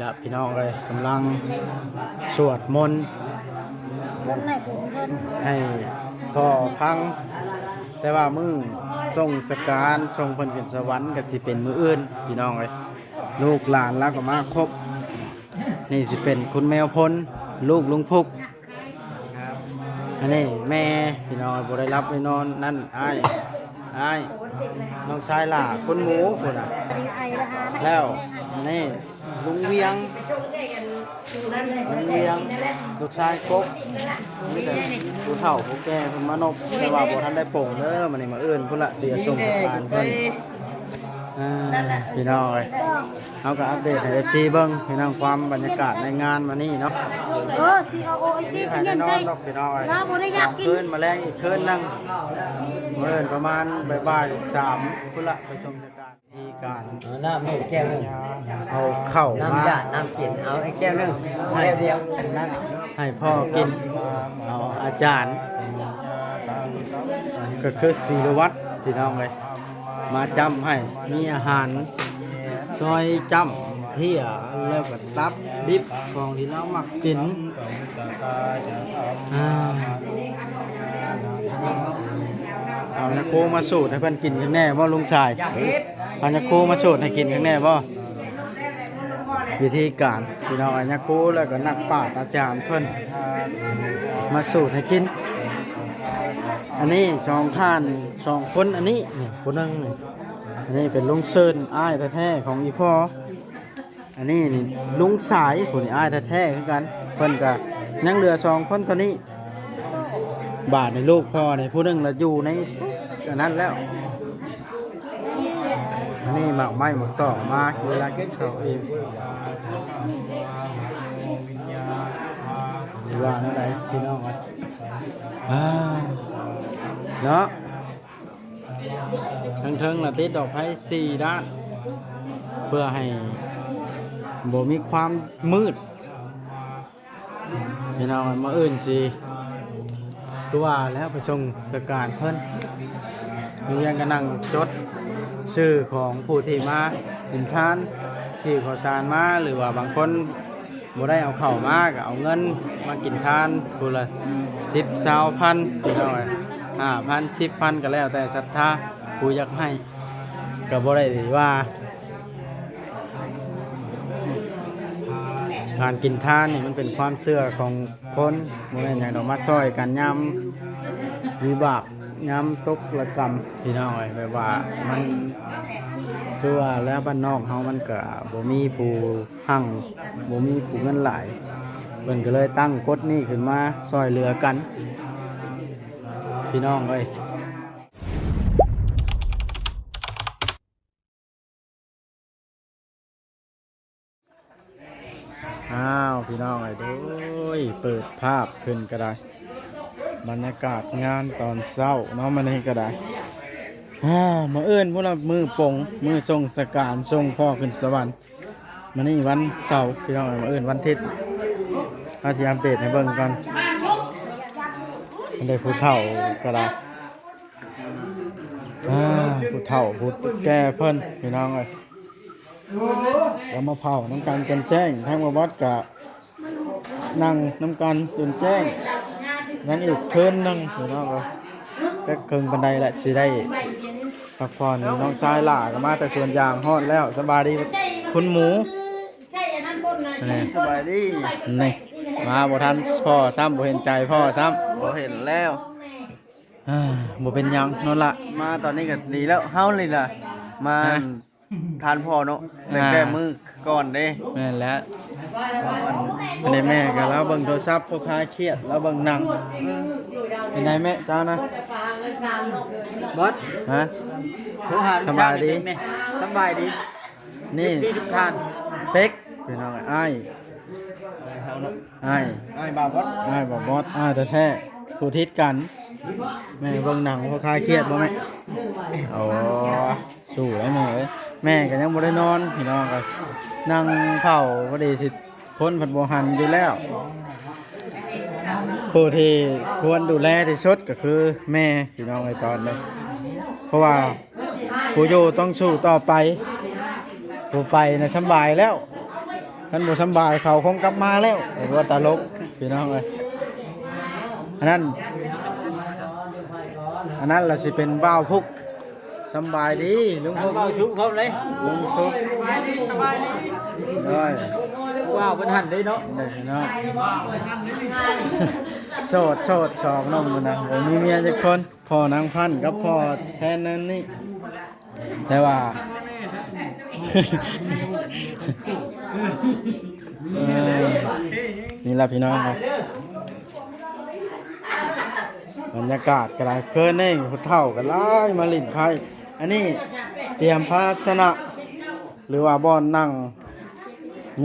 ລະພີ່ນ້ອງເອີຍ ກຳລັງສວດມົນ ເພິ່ນໃຫ້ບຸນເພິ່ນ ໃຫ້ພໍ່ຟັງ. ແຕ່ວ່າມື້ສົ່ງສະການ ສົ່ງເພິ່ນຂຶ້ນສະຫວັນ ກໍຊິເປັນມື້ອື່ນພີ່ນ້ອງເອີຍ. ລູກຫຼານລາວກໍມາຄົບ. ນີ້ຊິເປັນຄຸນແມວພົນ ລູກລຸງພຸກ. ອັນນີ້ແມ່ພີ່ນ້ອງ ບໍ່ໄດ້ຫຼັບໄດ້ນອນ. ນັ້ນອ້າຍ ອ້າຍ ນ້ອງຊາຍຫຼ້າ ຄຸນໝູພຸ້ນນະ. ແລ້ວນີ້ລຸງວຽງ ລຸງວຽງ ລູກຊາຍກົບ. ມີແຕ່ຜູ້ເຖົ້າຜູ້ແກ່ເພິ່ນມານົບ ແຕ່ວ່າບໍ່ທັນໄດ້ປົງເດີ. ມື້ນີ້ມື້ອື່ນພຸ້ນລະ ດຽວສົ່ງສະການເພິ່ນ. ອ່າ ພີ່ນ້ອງເອີຍ ເຮົາກໍອັບເດດໃຫ້ເອັຟຊີເບິ່ງພີ່ນ້ອງ ຄວາມບັນຍາກາດໃນງານມື້ນີ້ເນາະ. ເອີ ຊິເອົາໂອໄອຊີໄປເງິນໃສ່ ລາວບໍ່ໄດ້ຢາກກິນ. ຄືນມາແລງອີກຄືນໜຶ່ງ ມື້ອື່ນປະມານບ່າຍໆສາມພຸ້ນລະ ໄປສົ່ງສະການ. ທີ່ການ ເອົານ້ຳໃຫ້ແກ້ວໜຶ່ງ ເອົາເຂົ້າ ນ້ຳ ມາ ຢາດນ້ຳກິນ ເອົາໃຫ້ແກ້ວໜຶ່ງ ໃຫ້ ແກ້ວດຽວ ນັ້ນໃຫ້ພໍ່ກິນ. ເອົາອາຈານ ກໍຄືສີລະວັດ ພີ່ນ້ອງເອີຍ ມາຈ້ຳໃຫ້ ມີອາຫານ ຊອຍຈ້ຳເພຍ ແລ້ວກໍຕັບດິບ ຂອງທີ່ລາວມັກກິນ. ອ່າ ເອົາຍາຄູມາສູດໃຫ້ເພິ່ນກິນກັນແນ່ບໍ່ ລຸງຊາຍ? ເອົາຍາຄູມາສູດໃຫ້ກິນກັນແນ່ບໍ່? ວິທີການ ພີ່ນ້ອງ ເອົາຍາຄູ ແລ້ວກໍນັກປາດອາຈານເພິ່ນມາສູດໃຫ້ກິນ. ອັນນີ້ສອງທ່ານສອງຄົນ ອັນນີ້ ນີ້ຜູ້ໜຶ່ງນີ້ ອັນນີ້ເປັນລຸງເຊີນ ອ້າຍແທ້ໆຂອງອີ່ພໍ່. ອັນນີ້ນີ້ລຸງສາຍ ຜູ້ນີ້ອ້າຍແທ້ໆຄືກັນ. ເພິ່ນກະຍັງເຫຼືອສອງຄົນເທົ່ານີ້. ບາດນີ້ລູກພໍ່ນີ້ຜູ້ໜຶ່ງລະຢູ່ໃນອັນນັ້ນແລ້ວ. ອັນນີ້ໝາກໄມ້ໝາກຕອກມາເວລາກິນເຂົ້າອີ່ມ ວ່າແນວໃດພີ່ນ້ອງເອີຍ? ອ່າ ເນາະ. ເທິງໆລະຕິດດອກໄຟສີ່ດ້ານ ເພື່ອໃຫ້ບໍ່ມີຄວາມມືດ. ພີ່ນ້ອງ ມື້ອື່ນຊິ ຄືວ່າແລ້ວ ໄປສົ່ງສະການເພິ່ນ. ໂຮງຮຽນກໍນັ່ງຈົດຊື່ຂອງຜູ້ທີ່ມາກິນທານ ທີ່ເຂົ້າສານມາ ຫຼືວ່າບາງຄົນ ບໍ່ໄດ້ເອົາເຂົ້າມາ ກໍເອົາເງິນມາກິນທານ ຜູ້ລະສິບ ຊາວພັນ ພີ່ນ້ອງເອີຍ ຫ້າພັນ ສິບພັນ ກໍແລ້ວແຕ່ສັດທາຜູ້ຢາກໃຫ້ ກໍບໍ່ໄດ້ວ່າ. ການກິນທານນີ້ມັນເປັນຄວາມເຊື່ອຂອງຄົນ ບໍ່ແມ່ນຫຍັງດອກ ມາຊ່ອຍກັນຍາມວິບາກ ຍາມຕົກລະກຳ ພີ່ນ້ອງເອີຍ. ແບບວ່າມັນ ຄືວ່າແລ້ວ ບ້ານນອກເຮົາມັນກໍບໍ່ມີຜູ້ ຮັ່ງ ບໍ່ມີຜູ້ເງິນຫຼາຍ ເພິ່ນກໍເລີຍຕັ້ງກົດນີ້ຂຶ້ນມາຊ່ອຍເຫຼືອກັນ ພີ່ນ້ອງເອີຍ. ອ້າວ ພີ່ນ້ອງເອີຍ ໂອ້ຍ ເປີດພາບຂຶ້ນກໍໄດ້ ບັນຍາກາດງານຕອນເຊົ້າເນາະ ມື້ນີ້ກໍໄດ້. ອ້າວ ມື້ອື່ນພຸ້ນລະ ມື້ປົງ ມື້ສົ່ງສະການ ສົ່ງພໍ່ຂຶ້ນສະຫວັນ. ມື້ນີ້ວັນເສົາ ພີ່ນ້ອງເອີຍ ມື້ອື່ນວັນທິດ ເຮົາຊິອັບເດດໃຫ້ເບິ່ງກ່ອນ. ອັນໃດຜູ້ເຖົ້າກໍໄດ້ ອ່າ ຜູ້ເຖົ້າຜູ້ແກ່ເພິ່ນ ພີ່ນ້ອງເອີຍ ກໍມາເຜົານຳກັນຈົນແຈ້ງ ທາງບໍ່ບອດກໍ ນັ່ງນຳກັນຈົນແຈ້ງ ຍັງອີກຄືນໜຶ່ງ ພີ່ນ້ອງເອີຍ ຈັກເຄິ່ງປານໃດລະ ຊິໄດ້ພັກຜ່ອນ. ນ້ອງຊາຍຫຼ້າກໍມາແຕ່ສວນຢາງ ຮອດແລ້ວ. ສະບາຍດີຄຸນໝູ. ນີ້ ສະບາຍດີ. ນີ້ ມາບໍ່ທັນພໍ່ຊ້ຳ ບໍ່ເຫັນໃຈພໍ່ຊ້ຳ ບໍ່ເຫັນແລ້ວ. ອ່າ ບໍ່ເປັນຫຍັງ ໂນນລະ ມາຕອນນີ້ກໍດີແລ້ວ ເຮົານີ້ລະ ມາ ຮະ? ທ່ານພໍ່ເນາະ ແຕ່ ອ່າ ແຕ່ມື້ກ່ອນເດ້. ແມ່ນແລ້ວ ອັນນີ້ແມ່ກໍລາວເບິ່ງໂທລະສັບ ເພາະຄາຍຄຽດ ລາວເບິ່ງໜັງ. ເປັນໃດແມ່ເຈົ້ານະ? ບອດ ຮະ? ໂທຫາ ສະບາຍດີ ສະບາຍດີ ນີ້ ເອັຟຊີທຸກທ່ານ ເປັກ ພີ່ນ້ອງ ອ້າຍ ອ້າຍເຮົາເນາະ ອ້າຍ ອ້າຍບ່າວບອດ ອ້າຍບ່າວບອດ ອ້າຍແທ້ໆ ຜູ້ທິດກັນ. ແມ່ເບິ່ງໜັງ ເພາະຄາຍຄຽດບໍ່ແມ່? ໂອ້ ສູ້ໄດ໋ແມ່ເອີຍ ແມ່ກໍຍັງບໍ່ໄດ້ນອນ ພີ່ນ້ອງເອີຍ ນັ່ງເຝົ້າ ພໍດີຊິ ຄົນເພິ່ນບໍ່ຫັນຢູ່ແລ້ວ. ຜູ້ທີ່ຄວນດູແລທີ່ສຸດກໍຄືແມ່ ພີ່ນ້ອງເອີຍ ຕອນນີ້ ເພາະວ່າຜູ້ຢູ່ຕ້ອງສູ້ຕໍ່ໄປ ຜູ້ໄປນະສຳບາຍແລ້ວ. ຄັນບໍ່ສຳບາຍເຂົາຄົງກັບມາແລ້ວ. ເຫັນວ່າຕະຫຼົກພີ່ນ້ອງເອີຍ. ອັນນັ້ນ ອັນນັ້ນລະຊິເປັນບ່າວພຸກ. ສຳບາຍດີລຸງພຸກ ເວົ້າສຸກພ້ອມເລີຍ. ລຸງສຸກ ສະບາຍດີ ສະບາຍດີ. ໂດຍ ວ້າວ ເພິ່ນຫັ້ນເດ້ເນາະ. ໂດຍເນາະ. ໂສດ ໂສດ ສອງໜຸ່ມນະ ບໍ່ມີເມຍຈັກຄົນ. ພໍ່ນາງພັນກັບພໍ່ແທນນັ້ນນີ້ ແຕ່ວ່າ ເອີ ນີ້ລະພີ່ນ້ອງເອີຍ ບັນຍາກາດກໍໄດ້ ຄືນນີ້ຜູ້ເຖົ້າກໍຫຼາຍມາຫຼິ້ນໄພ້. ອັນນີ້ຕຽມພາຊະນະ ຫຼືວ່າບ່ອນນັ່ງ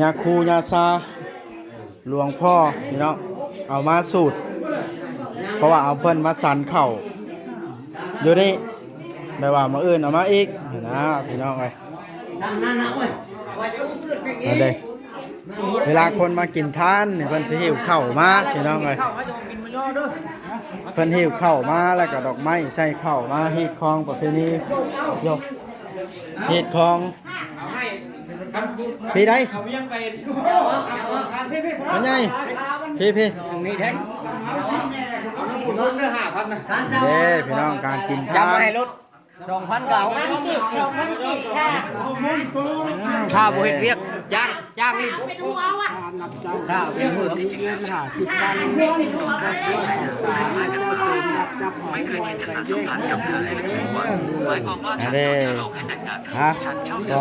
ຍາຄູຍາຊາ ຫຼວງພໍ່ພີ່ນ້ອງເອົາມາສູດ ເພາະວ່າເອົາເພິ່ນມາສັນເຂົ້າຢູ່ນີ້ ແບບວ່າມື້ອື່ນເອົາມາອີກນະພີ່ນ້ອງເອີຍ. ນັ້ນເດ້ ເວລາຄົນມາກິນທານນີ້ ເພິ່ນຊິຫິ້ວເຂົ້າມາພີ່ນ້ອງເອີຍ. ເພິ່ນຫິ້ວເຂົ້າມາ ແລ້ວກໍດອກໄມ້ໃສ່ເຂົ້າມາ ຮີດຄອງປະເພນີ ໂຍ ຮີດຄອງ ພີ່ໃດ ພໍ່ໃຫຍ່ ພີ່ ພີ່ ເດ້ພີ່ນ້ອງ ການກິນທານ ຈຳໃຫ້ລົດ ສອງພັນກໍເອົາ ສອງພັນກີບ ສອງພັນກີບ ຄ່າບໍ່ເຮັດວຽກ ຈ້າງ ຈ້າງນີ້ ເປັນຫົວວ່າ ຄ່າເປັນຫົວ ເງິນຫ້າສິບພັນ ອັນນີ້ ຮະ ກໍ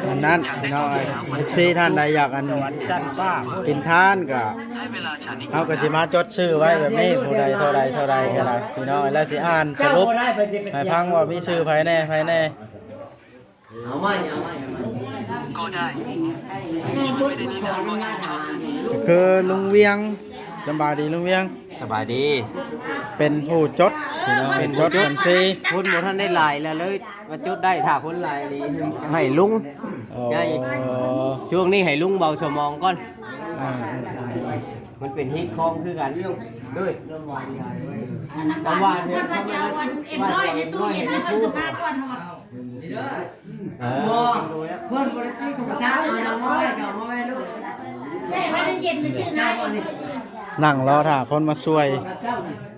ອັນນັ້ນພີ່ນ້ອງເອີຍ ເອັຟຊີທ່ານໃດຢາກອັນ ກິນທານກໍ ເຮົາກໍຊິມາຈົດຊື່ໄວ້ແບບນີ້ ຜູ້ໃດເທົ່າໃດເທົ່າໃດກໍໄດ້ພີ່ນ້ອງ ແລ້ວຊິອ່ານສະຫຼຸບໃຫ້ຟັງວ່າມີຊື່ໃຜແດ່ ໃຜແດ່. ເອົາໃໝ່ ເອົາໃໝ່ ເອົາໃໝ່ ກໍໄດ້ ຄືລຸງວຽງ. ສະບາຍດີລຸງວຽງ. ສະບາຍດີ. ເປັນຜູ້ຈົດພີ່ນ້ອງ ເປັນຜູ້ຈົດ ເປັນຜູ້ຈົດບັນຊີ. ຄົນບໍ່ທັນໄດ້ຫຼາຍແລ້ວ ເລີຍມາຈົດໄດ້ ຖ້າຄົນຫຼາຍນີ້ໃຫ້ລຸງ ອໍ ໃຫຍ່ ຊ່ວງນີ້ໃຫ້ລຸງເບົາສະໝອງກ່ອນ. ອ່າ ມັນເປັນຮີດຄອງຄືກັນເດີ. ແຕ່ວ່າເພິ່ນວ່າຊິເອົາອັນເອັມຮ້ອຍໃນຕູ້ເຢັນ ແລ້ວເພິ່ນກໍມາກ່ອນເນາະ. ເອີ ບໍ່ ເພິ່ນບໍ່ໄດ້ຕິຂອງປະທານ ເອົາຫຍັງມາໄວ້ ກໍເອົາມາໄວ້ໂລດ ແຊ່ໄວ້ໃນເຢັນຊື່ໆນະ. ນັ່ງລໍຖ້າຄົນມາຊ່ວຍ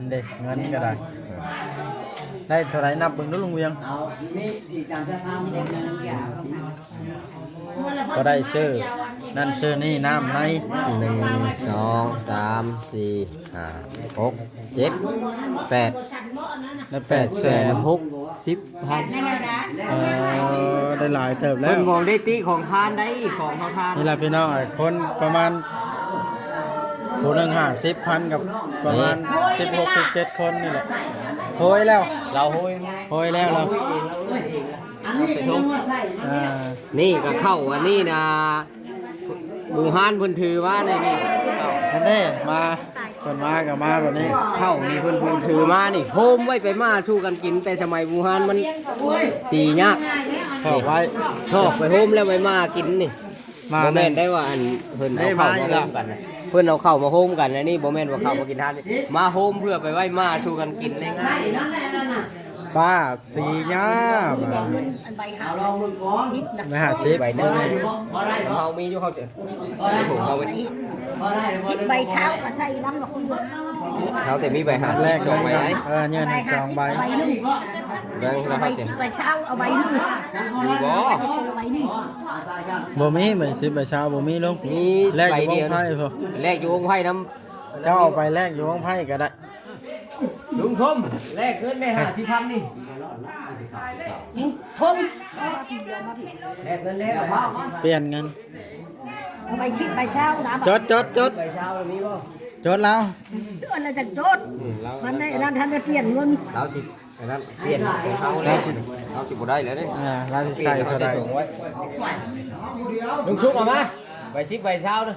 ເດ້ ເງິນກໍໄດ້ ໄດ້ເທົ່າໃດ ນັບເບິ່ງດູລຸງວຽງ. ກໍໄດ້ຊື້ນັ້ນຊື້ນີ້ ນ້ຳໃນ ໜຶ່ງ ສອງ ສາມ ສີ່ ຫ້າ ຫົກ ເຈັດ ແປດ ໄດ້ແປດແສນຫົກສິບພັນ. ເອີ ໄດ້ຫຼາຍເຕີບແລ້ວ. ເພິ່ນບໍ່ໄດ້ຕິຂອງທານໃດ ຂອງເຮົາທານ. ນີ້ລະພີ່ນ້ອງ ຄົນປະມານຜູ້ໜຶ່ງຫ້າສິບພັນ ກັບປະມານສິບຫົກ ສິບເຈັດຄົນນີ້ແຫຼະ. ໂຫຍແລ້ວ ລາວໂຫຍ ໂຫຍແລ້ວ ລາວ ອັນນີ້ກໍຍັງວ່າໃສ່ ອ່າ ນີ້ກໍເຂົ້າອັນນີ້ນະ ບູຮານເພິ່ນຖືມາໃນນີ້ ເພິ່ນເດ້ມາ ເພິ່ນມາກໍມາແບບນີ້. ເຂົ້ານີ້ເພິ່ນ ເພິ່ນຖືມານີ້ ໂຮມໄວ້ໄປມາສູ່ກັນກິນ ແຕ່ສະໄໝບູຮານມັນ ໂອ້ຍ ຊິຍາກ ຖອກໄວ້ ຖອກໄປໂຮມແລ້ວໄປມາກິນນີ້. ມາ ບໍ່ແມ່ນໄດ້ວ່າອັນເພິ່ນເອົາເຂົ້າມາໂຮມກັນນະ ເພິ່ນເອົາເຂົ້າມາໂຮມກັນ ອັນນີ້ບໍ່ແມ່ນວ່າເຂົ້າມາກິນທານ ມາໂຮມເພື່ອໄປໄວ້ມາສູ່ກັນກິນໃນງານນີ້ນະ. ປ້າສີຍາ ອັນໃບຫ້າສິບນະ ໃບຫ້າສິບ ໃບໜຶ່ງ ເຮົາມີຢູ່ ເຮົາຈະ ໃນຖົງເຮົາ ສິບໃບຊາວກໍໃສ່ນຳດອກ. ເຮົາແຕ່ມີໃບຫ້າສິບ ສອງໃບໃດ. ເອີ ຍື່ນໃຫ້ສອງໃບ ໃບໜຶ່ງ ແບ່ງໃຫ້ເຮົາ ໃບສິບໃບຊາວ ເອົາໃບໜຶ່ງ ມີບໍ່? ໃບໜຶ່ງ ບໍ່ມີ ໃບສິບໃບຊາວບໍ່ມີລຸງ. ມີໃບດຽວ ແລກຢູ່ໂຮງໄພ້ພຸ້ນ ແລກຢູ່ໂຮງໄພ້ນຳ. ເຈົ້າເອົາໄປແລກຢູ່ໂຮງໄພ້ກໍໄດ້. ລຸງທົມ ແລກເງິນແດ່ຫ້າສິບພັນນີ້ ທົມ ແລກເງິນແດ່. ປ່ຽນເງິນ ໃບສິບໃບຊາວນະ. ຈົດ ຈົດ ຈົດ ໃບຊາວມີບໍ່? ຈົດແລ້ວ ເດືອນລະຈັກຈົດ. ອືມ ລາວ ມັນໄດ້ອັນນັ້ນ ທັນໄດ້ປ່ຽນເງິນ ລາວຊິອັນນັ້ນ ປ່ຽນຂອງເຮົາແລ້ວ ລາວຊິ ລາວຊິບໍ່ໄດ້ແລ້ວເດ້. ອ່າ ລາວຊິໃສ່ເທົ່າໃດ? ລຸງຊຸກເອົາມາ ໃບສິບໃບຊາວນະ.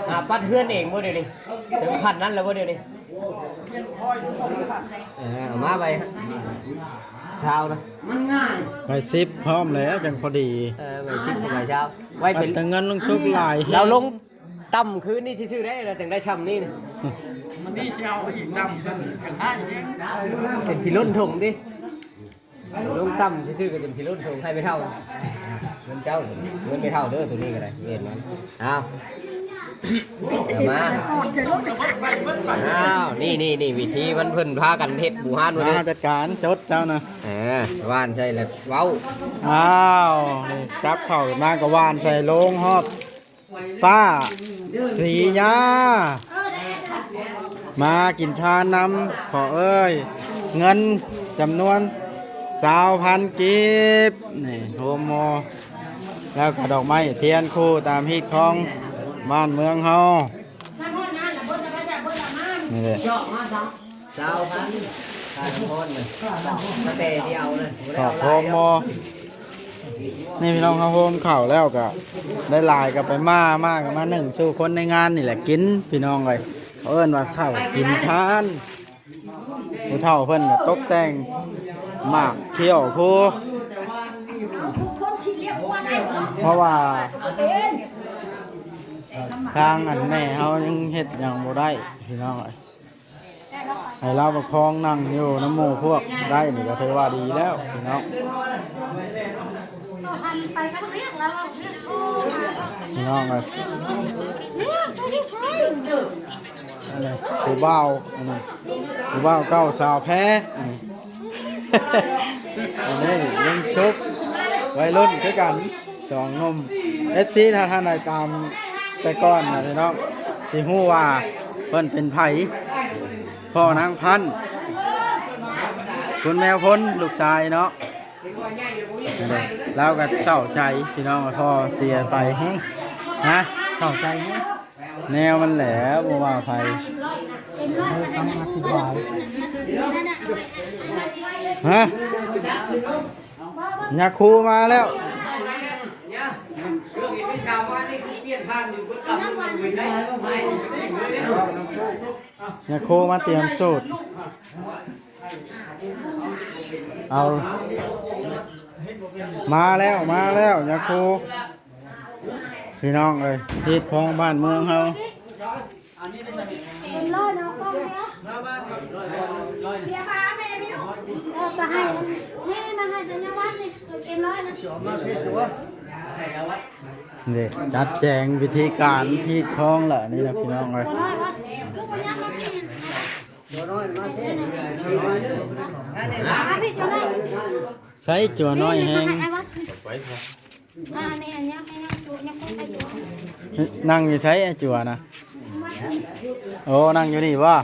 ຫາປັດເຮືອນເອງບໍ່ດຽວນີ້? ເຖິງຂັ້ນນັ້ນແລ້ວບໍ່ດຽວນີ້? ເອີ ເອົາມາໃບຊາວນະ ມັນງ່າຍ. ໃບສິບພ້ອມແລ້ວຈັ່ງພໍດີ. ເອີ ໃບສິບໃບຊາວ ໄວ້ເປັນ ແຕ່ເງິນລຸງຊຸກຫຼາຍແຮງ. ລາວລົງຕ່ຳຄືນນີ້ຊື່ໆໄດ໋ ລາວຈັ່ງໄດ້ຊ່ຳນີ້ນະ. ມັນນີ້ຊິເອົາອີກຕ່ຳ ເປັນຊິລົ້ນຖົງຕິ. ລົງຕ່ຳຊື່ໆ ກໍຈົນຊິຫຼຸດສົ່ງໃຫ້ແມ່ເຖົ້າ. ເງິນເຈົ້າ ເງິນແມ່ເຖົ້າເດີ ໂຕນີ້ກໍໄດ້ ເວນມັນ. ເອົາ ເອົາມາ. ອ້າວ ນີ້ໆໆ ວິທີມັນ ເພິ່ນພາກັນເຮັດບູຮານ ມາ ມື້ນີ້ ຈັດການ ຈົດເຈົ້ານະ. ເອີ ຫວ່ານໃສ່ແລ້ວເວົ້າ. ອ້າວ ນີ້ຈັບເຂົ້າມາກໍຫວ່ານໃສ່ໂລງຮອບ ປ້າສີຍາ ມາກິນທານນຳພໍ່ເອີຍ. ເງິນຈຳນວນຊາວພັນກີບ ນີ້ໂຮມໝໍ ແລ້ວກໍດອກໄມ້ທຽນຄູ່ຕາມຮີດຄອງບ້ານເມືອງເຮົາ. ນີ້ແຫຼະ ຊາວພັນ ຄ່ານ້ຳມັນ ມາແຕ່ທີ່ເອົາເລີຍ ບໍ່ໄດ້ເອົາຫຼາຍດອກ. ນີ້ພີ່ນ້ອງ ເຮົາໂຮມເຂົ້າແລ້ວກໍໄດ້ຫຼາຍກໍໄປໝ່າ ໝ່າກໍມາໜຶ້ງສູ່ຄົນໃນງານນີ້ແຫຼະກິນ ພີ່ນ້ອງເອີຍ. ເຂົາເອີ້ນວ່າເຂົ້າກິນທານ. ຜູ້ເຖົ້າເພິ່ນກໍຕົກແຕ່ງໝາກຂຽວພູ ເພາະວ່າທາງອັນແມ່ເຮົາຍັງເຮັດຫຍັງບໍ່ໄດ້ ພີ່ນ້ອງເອີຍ. ໃຫ້ລາວປະຄອງນັ່ງຢູ່ນຳໝູ່ພວກໄດ້ນີ້ກໍຖືວ່າດີແລ້ວພີ່ນ້ອງ. ພີ່ນ້ອງເອີຍ ອັນນີ້ຜູ້ບ່າວ ອັນນີ້ຜູ້ບ່າວເກົ່າສາວແພ ອັນນີ້ ອັນນີ້ຍັງສຸກ ໄວລຸ້ນຄືກັນ ສອງໜຸ່ມ. ເອັຟຊີ ຖ້າທ່ານໃດຕາມແຕ່ກ່ອນນະພີ່ນ້ອງ ຊິຮູ້ວ່າເພິ່ນເປັນໃຜ. ພໍ່ນາງພັນ ຄຸນແມວພົນ ລູກຊາຍເນາະ ລາວກໍເສົ້າໃຈພີ່ນ້ອງ ພໍ່ເສຍໄປແຮງນະ ເສົ້າໃຈແຮງ. ແນວມັນແຫຼະ ບໍ່ວ່າໃຜ. ຮະ ຍາຄູມາແລ້ວ. ຍາຄູມາຕຽມສູດ. ເອົາ ມາແລ້ວ ມາແລ້ວ ຍາຄູ. ພີ່ນ້ອງເອີຍ ຮີດຄອງບ້ານເມືອງເຮົາ. ເອີ ກໍໃຫ້ນີ້ມາໃຫ້ສັນຍາວັດນີ້ ເອັມຮ້ອຍນະ. ນີ້ຈັດແຈງວິທີການຮີດຄອງລະນີ້ນະ ພີ່ນ້ອງເອີຍ. ໃຊ້ຈົວນ້ອຍແຮງ. ນັ່ງຢູ່ໃສໄອ້ຈົວນະ? ໂອ້ ນັ່ງຢູ່ນີ້ບໍ່?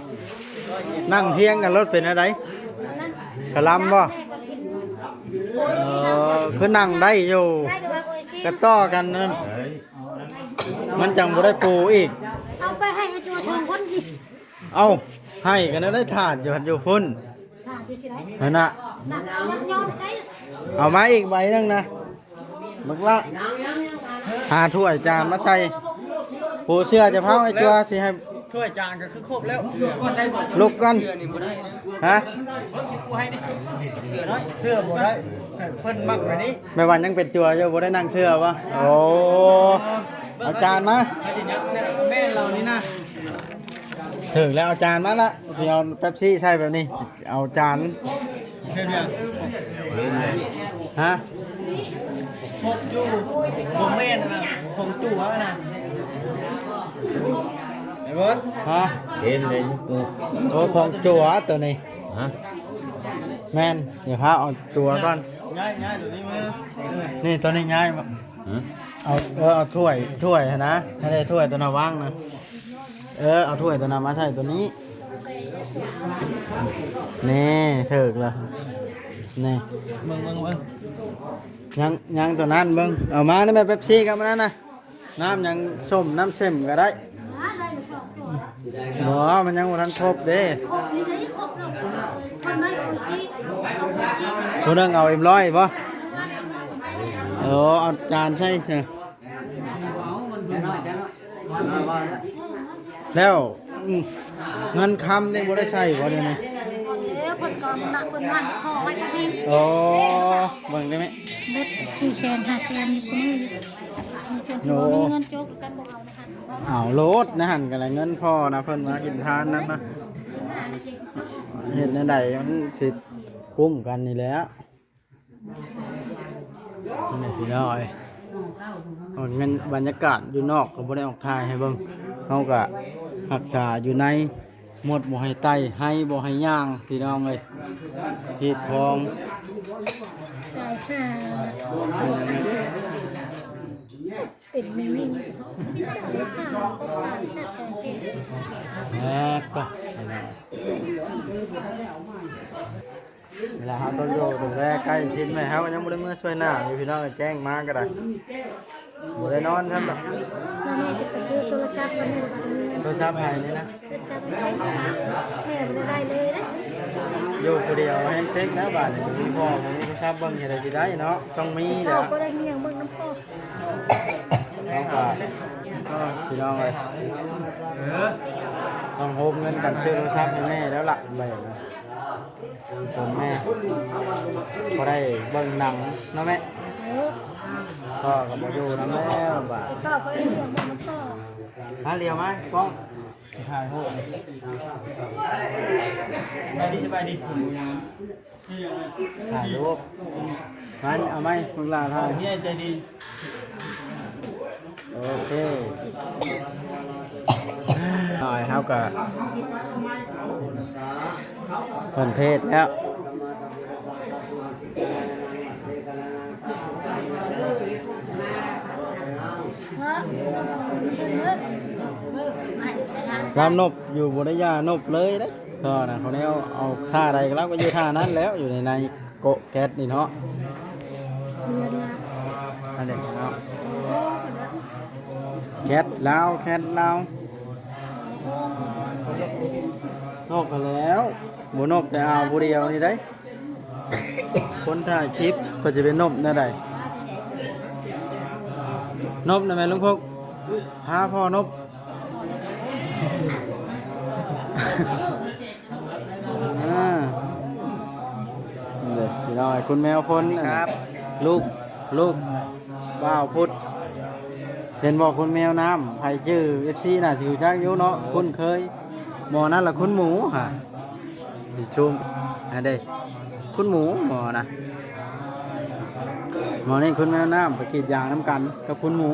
ນັ່ງພຽງກັນໂລດ ເປັນແນວໃດ? ກະລຳບໍ່? ເອີ ຄືນັ່ງໄດ້ຢູ່ ກະຕໍ່ກັນ ມັນຈັ່ງບໍ່ໄດ້ປູອີກ. ເອົາໄປໃຫ້ໄອ້ຈົວສອງຄົນກິນ. ເອົ້າ ໃຫ້ກັນໄດ້ ຖາດຢູ່ຫັ້ນຢູ່ພຸ້ນ. ຫັ້ນນະ ເອົາມາອີກໃບໜຶ່ງນະ ບັກລະ. ຫາຖ້ວຍຈານມາໃສ່. ຜູ້ເຊື່ອຈະເຜົາ ໄອ້ຈົວຊິໃຫ້. ຖ້ວຍຈານກໍຄືຄົບແລ້ວ. ລຸກກ່ອນ. ຮະ? ເຊື່ອບໍ່ໄດ້ ເພິ່ນມັກແບບນີ້. ແມ່ວ່າຍັງເປັນຈົວຢູ່ ບໍ່ໄດ້ນັ່ງເຊື່ອບໍ່? ໂອ້ ເອົາຈານມາ. ແມ່ນລາວນີ້ນະ. ຖືກແລ້ວ ເອົາຈານມາລະ ຊິເອົາເປັບຊີໃສ່ແບບນີ້ ເອົາຈານ. ຮະ? ຄົບຢູ່ ບໍ່ແມ່ນນະ ຂອງຕົວນະ ໄອ້ເບິດ. ຮະ? ເຫັນເລີຍຕົວ. ໂອ້ ຂອງຕົວຕົວນີ້. ຮະ? ແມ່ນ ດຽວພາເອົາຕົວກ່ອນ. ຍ້າຍ ຍ້າຍຕົວນີ້ມາ. ນີ້ຕົວນີ້ຍ້າຍມາ. ຮະ? ເອົາ ເອີ ເອົາຖ້ວຍ ຖ້ວຍຫັ້ນນະ ໃຫ້ໄດ້ຖ້ວຍຕົວນັ້ນວາງນະ. ເອີ ເອົາຖ້ວຍຕົວນັ້ນມາໃສ່ຕົວນີ້. ນີ້ ຖືກລະ ນີ້. ເບິ່ງ ເບິ່ງ ເບິ່ງ. ຍັງ ຍັງຕົວນັ້ນເບິ່ງ. ເອົາມານະແມ່ ເປັບຊີກັບອັນນັ້ນນະ. ນ້ຳຫຍັງ ສົ້ມ ນ້ຳເຊັມກໍໄດ້. ບໍ່ ມັນຍັງບໍ່ທັນຄົບເດ້. ຜູ້ໜຶ່ງເອົາເອັມຮ້ອຍບໍ່? ເອີ ເອົາຈານໃສ່. ແລ້ວ ອືມ ເງິນຄຳນີ້ບໍ່ໄດ້ໃສ່ບໍ່ດຽວນີ້? ເອີ ເພິ່ນກໍໜັກ ເພິ່ນໝັ້ນຂໍໄວ້ກັບແມ່. ໂອ້ ເບິ່ງໄດ້ໄໝ? ເບິດສີ່ແສນຫ້າແສນຢູ່ຄົນນີ້. ໂອ້ ເງິນໂຈກກັນບໍ່ເອົານະ. ເອົາໂລດນະ ຫັ້ນກໍໄດ້ເງິນພໍ່ນະ ເພິ່ນມາກິນທານນຳນະ. ເຮັດແນວໃດມັນຊິກຸ້ມກັນນີ້ແຫຼະ. ນີ້ພີ່ນ້ອງເອີຍ ມັນບັນຍາກາດຢູ່ນອກກໍບໍ່ໄດ້ອອກຖ່າຍໃຫ້ເບິ່ງ ເຮົາກໍຮັກສາຢູ່ໃນ ມົດບໍ່ໃຫ້ໄຕ່ ໄຮ່ບໍ່ໃຫ້ຍ່າງ ພີ່ນ້ອງເອີຍ ຮີດຄອງ ຕາຍຫ່າ ເປັນແມ່ຍິງ ຕາຍຫ່າ ແລ້ວກໍ ເວລາເຮົາຕ້ອງຢູ່ດູແລໃກ້ຊິດແມ່ ເຮົາກໍຍັງບໍ່ໄດ້ເມືອຊ່ວຍນ້າຢູ່ ພີ່ນ້ອງ ແຈ້ງມາກໍໄດ້ ບໍ່ໄດ້ນອນຊ້ຳດອກ ມາແມ່ຈະໄປຊື້ໂທລະສັບ ໂທລະສັບໃຫ້ນີ້ນະ ໂທລະສັບໃຫ້ ແມ່ບໍ່ໄດ້ເລີຍນະ ຢູ່ຜູ້ດຽວແຮງເຕັກແລ້ວບາດນີ້ ບໍ່ມີພໍ່ບໍ່ມີໂທລະສັບເບິ່ງ ເຮັດໃດຊິໄດ້ເນາະ ຕ້ອງມີແລ້ວ ບໍ່ໄດ້ມີຫຍັງເບິ່ງນຳພໍ່ ເຮົາກໍ ພີ່ນ້ອງເອີຍ ຕ້ອງໂຮມເງິນກັນຊື້ໂທລະສັບໃຫ້ແມ່ແລ້ວລະ ໃບນັ້ນ ຂອງແມ່ ພໍໄດ້ເບິ່ງໜັງເນາະແມ່ ເອີ ພໍ່ກໍບໍ່ຢູ່ນຳແລ້ວບາດ ພໍ່ບໍ່ໄດ້ຢູ່ນຳພໍ່ ມາຫຼຽວມາກ້ອງ ຖ່າຍຮູບ ສະບາຍດີ ສະບາຍດີ ຖ່າຍຮູບ ມາ ເອົາໄມ້ ລູກຫຼານຖ່າຍ ເມຍໃຈດີ ໂອເຄ ນ້ອຍເຮົາກໍ ເພິ່ນເທດແລ້ວ ລາວນົບຢູ່ບໍ່ໄດ້ຢ່ານົບເລີຍເດ້ ກໍນະ ເຂົາແນວເອົາທ່າໃດ ລາວກໍຢູ່ທ່ານັ້ນແລ້ວ ຢູ່ໃນ ໃນ ໂກະແກັດນີ້ເນາະ ອັນນີ້ເນາະ ແກັດລາວ ແກັດລາວ ນົບຫັ້ນແລ້ວ ບໍ່ນົບແຕ່ອາວຜູ້ດຽວນີ້ເດ້ ຄົນຖ່າຍຄລິບເພິ່ນຊິໄປນົບແນວໃດ ນົບນະແມ່ລຸງພົກ ພາພໍ່ນົບ ອ່າ ເດ້ ພີ່ນ້ອງ ຄຸນແມວພົນ ສະຫວັດດີຄັບ ລູກ ລູກບ່າວພຸດ ເຫັນບໍ່ ຄຸນແມວນ້ຳ ໃຜຈື່ ເອັຟຊີ ໜ້າຊິຮູ້ຈັກຢູ່ເນາະ ຄຸ້ນເຄີຍ ໝໍນັ້ນລະຄຸນໝູຫາ ຊິຊູມ ອັນເດ້ ຄຸນໝູ ໝໍນະ ໝໍນີ້ຄຸນແມວນ້ຳ ໄປກຣີດຢາງນຳກັນກັບຄຸນໝູ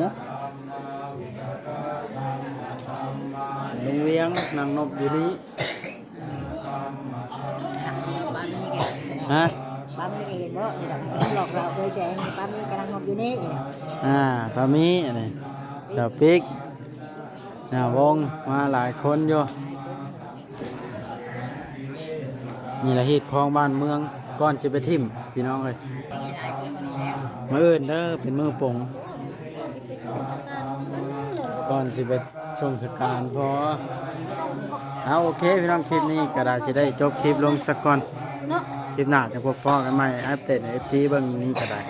ລຸງວຽງ ນັ່ງນົບຢູ່ນີ້ ຮະ ປ້າມີກໍເຫັນບໍ່ ນີ້ແຫຼະ ຫຼອກລາວເຄີຍແຊງ ປ້າມີກຳລັງນົບຢູ່ນີ້ ອ່າ ປ້າມີ ອັນນີ້ ສາວປິກ ໜ້າວົງ ມາຫຼາຍຄົນຢູ່ ນີ້ລະຮີດຄອງບ້ານເມືອງ ກ່ອນຊິໄປຖິ້ມ ພີ່ນ້ອງເອີຍ ມື້ອື່ນເດີ ເປັນມື້ປົງ ກ່ອນຊິໄປ ສົ່ງສະການພໍ ເອົາ ໂອເຄ ພີ່ນ້ອງ ຄລິບນີ້ກໍໄດ້ ຊິໄດ້ຈົບຄລິບລົງສາກ່ອນ ເນາະ ຄລິບໜ້າຈັ່ງພົບພໍ້ກັນໃໝ່ ອັບເດດໃຫ້ເອັຟຊີເບິ່ງນີ້ກໍໄດ້